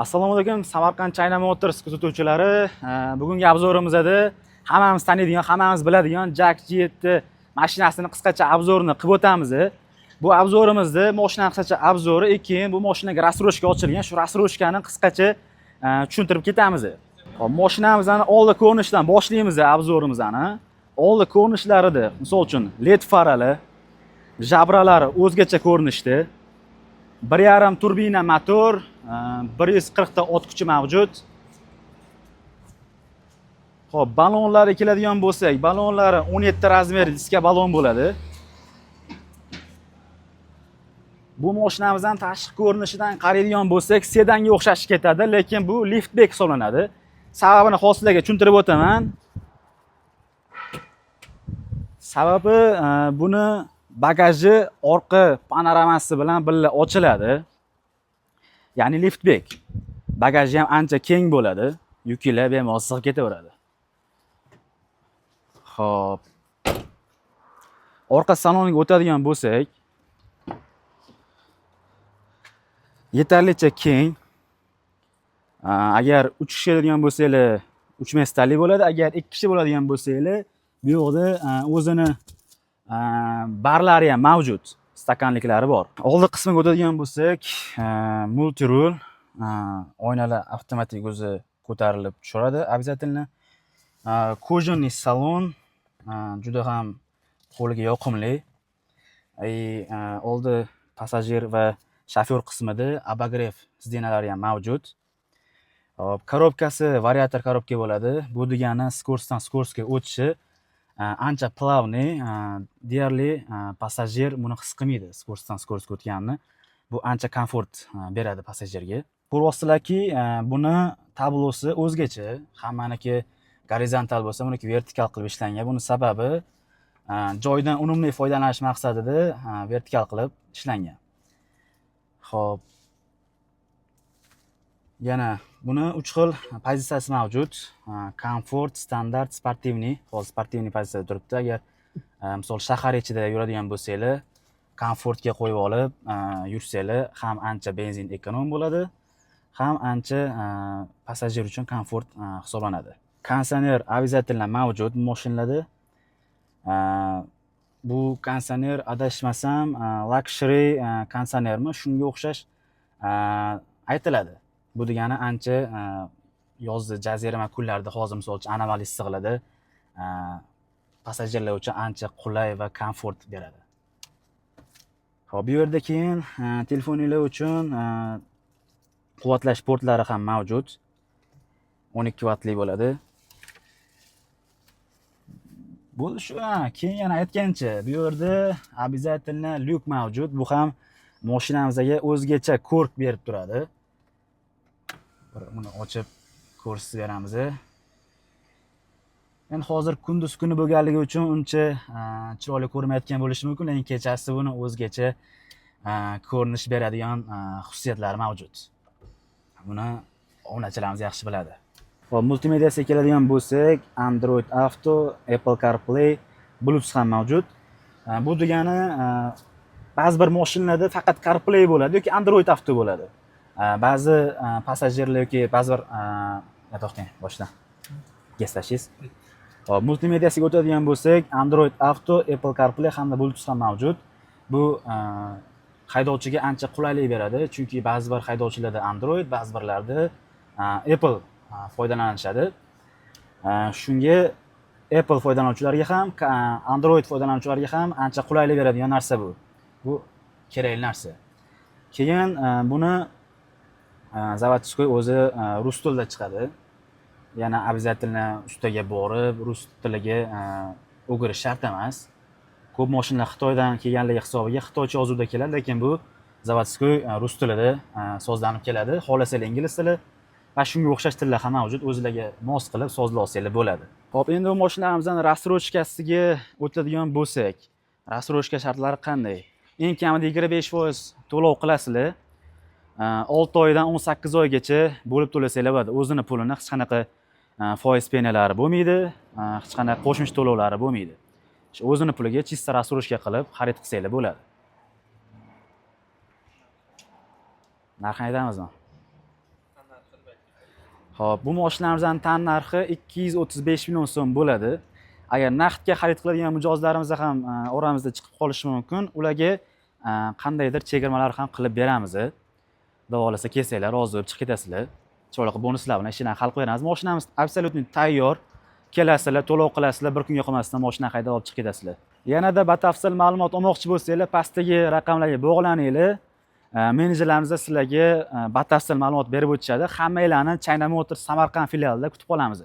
Assalomu alaykum, Samarqand China Motors kuzatuvchilari. Bugungi обзор imizda hammamiz taniydigan, hammamiz biladigan JAC G7 mashinasini qisqacha обзор ini qilib o'tamiz. Bu обзор imizda mashinani qisqacha обзор i, keyin bu mashinaga рассрочка ochilgan, shu рассрочка ni qisqacha tushuntirib ketamiz. Hop, mashinamizni oldi ko'rinishidan boshlaymiz обзор imizni. Oldi ko'rinishlarida, misol uchun, LED farali, jabralari o'zgacha ko'rinishda. 1,5 turbina motor, 140 ta ot kuchi mavjud. Xo'p, balonlarga keladigan bo'lsak, balonlari 17 размер diska balon bo'ladi. Bu mashinamizdan tashqi ko'rinishidan qaraydigan bo'lsak, sedanga o'xshashib ketadi, lekin bu liftback hisoblanadi. Sababini hozir sizlarga tushuntirib o'taman. Sababi buni bagaji orqa panoramasi bilan birga ochiladi. Ya'ni liftback. Bagaji ham ancha keng bo'ladi. Yuklar bemalol sig'ib ketaveradi. Xo'p. Orqa saloniga o'tadigan bo'lsak, yetarlicha keng. Agar 3 kishi keladigan bo'lsanglar, 3 места li bo'ladi. Agar 2 kishi bo'ladigan bo'lsanglar, bu yoqda o'zini barlari ham mavjud, stakanliklari bor. Oldi qismiga o'tadigan bo'lsak, multirul, oynalar avtomatik o'zi ko'tarilib tushadi обязательно. Кожаный salon, juda ham qo'lga yoqimli. Oldi passajir va shofyor qismida обогрев сиденья lari ham mavjud. Hop, korobkasi variator korobka bo'ladi. Bu degani скорость dan скорость ga o'tishi ancha плавный, deyarli passajir buni his qilmaydi скорость dan скорость ga o'tganini. Bu ancha komfort beradi passajirga. Ko'ryapsizlarki, buni tablosi o'zgacha, hammaniki gorizontal bo'lsa, buniki vertikal qilib ishlangan. Buni sababi joydan unumli foydalanish maqsadida vertikal qilib ishlangan. Xo'p. Yana buni 3 xil pozitsiyasi mavjud. Komfort, standart, спортивный. Hozir спортивный pozitsiyada turibdi. Agar misol shahar ichida yuradigan bo'lsanglar, komfortga qo'yib olib yursanglar ham ancha benzin эконом bo'ladi, ham ancha passajir uchun komfort hisoblanadi. Konditsioner обязательно mavjud mashinalarda. Bu konditsioner, adashmasam, luxury konditsionermi, shunga o'xshash aytiladi. Bu degani ancha yozda jazirama kunlarda, hozir misol uchun anomal issiqlarda passajirlar uchun ancha qulay va komfort beradi. Xo'p, bu yerda keyin telefoninglar uchun quvvatlash portlari ham mavjud. 12 vattli bo'ladi. Bo'ldi shu, ha, keyin yana aytgancha, bu yerda обязательно lyuk mavjud. Bu ham mashinamizga o'zgacha ko'rk berib turadi. Bir buni ochib ko'rsatib beramiz. Endi hozir kunduz kuni bo'lganligi uchun uncha chiroyli ko'rinmayotgan bo'lishi mumkin, lekin kechasi buni o'zgacha ko'rinish beradigan xususiyatlari mavjud. Buni obunachilarimiz yaxshi biladi. Xo'p, multimediasiga keladigan bo'lsak, Android Auto, Apple CarPlay, Bluetooth ham mavjud. Bu degani ba'zi bir mashinalarda faqat CarPlay bo'ladi yoki Android Auto bo'ladi. Ba'zi passajirlar yoki ba'zi bir to'xtang, boshdan. Gaplashingiz. Xo'p, multimediasiga o'tadigan bo'lsak, Android Auto, Apple CarPlay hamda Bluetooth ham mavjud. Bu haydovchiga ancha qulaylik beradi, chunki ba'zi bir haydovchilarda Android, ba'zi birlarda Apple foydalanishadi. Shunga Apple foydalanuvchilariga ham, Android foydalanuvchilariga ham ancha qulaylik beradigan narsa bu. Bu kerakli narsa. Keyin buni заводской o'zi rus tilida chiqadi. Yana обязательно ustaga borib rus tiliga o'girish shart emas. Ko'p mashinalar Xitoydan kelganligi hisobiga xitoycha yozuvda keladi, lekin bu заводской rus tilida sozlanib keladi. Xohlasanglar ingliz tili va shunga o'xshash tillar ham mavjud. O'zlariga mos qilib sozlab olsanglar bo'ladi. Xo'p, endi bu mashinalarimizni рассрочка siga o'tadigan bo'lsak, рассрочка shartlari qanday? Eng kamida 25% to'lov qilasizlar. 6 oydan 18 oygacha bo'lib to'lasanglar bo'ladi. O'zini pulini, hech qanaqa foiz penalari bo'lmaydi, hech qanaqa qo'shimcha to'lovlari bo'lmaydi. Shu o'zini puliga чисто рассрочка qilib xarid qilsanglar bo'ladi. Narxini aytamizmi? Qanday? Xo'p, bu mashinamizning tan narxi 235 million so'm bo'ladi. Agar naqdga xarid qiladigan mijozlarimiz ham oramizda chiqib qolishi mumkin. Ularga qandaydir chegirmalar ham qilib beramiz. Xudo xohlasa, kelsanglar, rozi bo'lib chiqib ketasizlar. Chiroyli qilib bonuslar bilan ishini hal qilib beramiz. Mashinamiz абсолютно tayyor. Kelasizlar, to'lov qilasizlar, bir kunga qolmasdan mashina haydab olib chiqib ketasizlar. Yanada batafsil ma'lumot olmoqchi bo'lsanglar, pastdagi raqamlarga bog'laninglar. Menejerlarimiz sizlarga batafsil ma'lumot berib o'tishadi. Hammanglarni China Motors Samarqand filialida kutib qolamiz.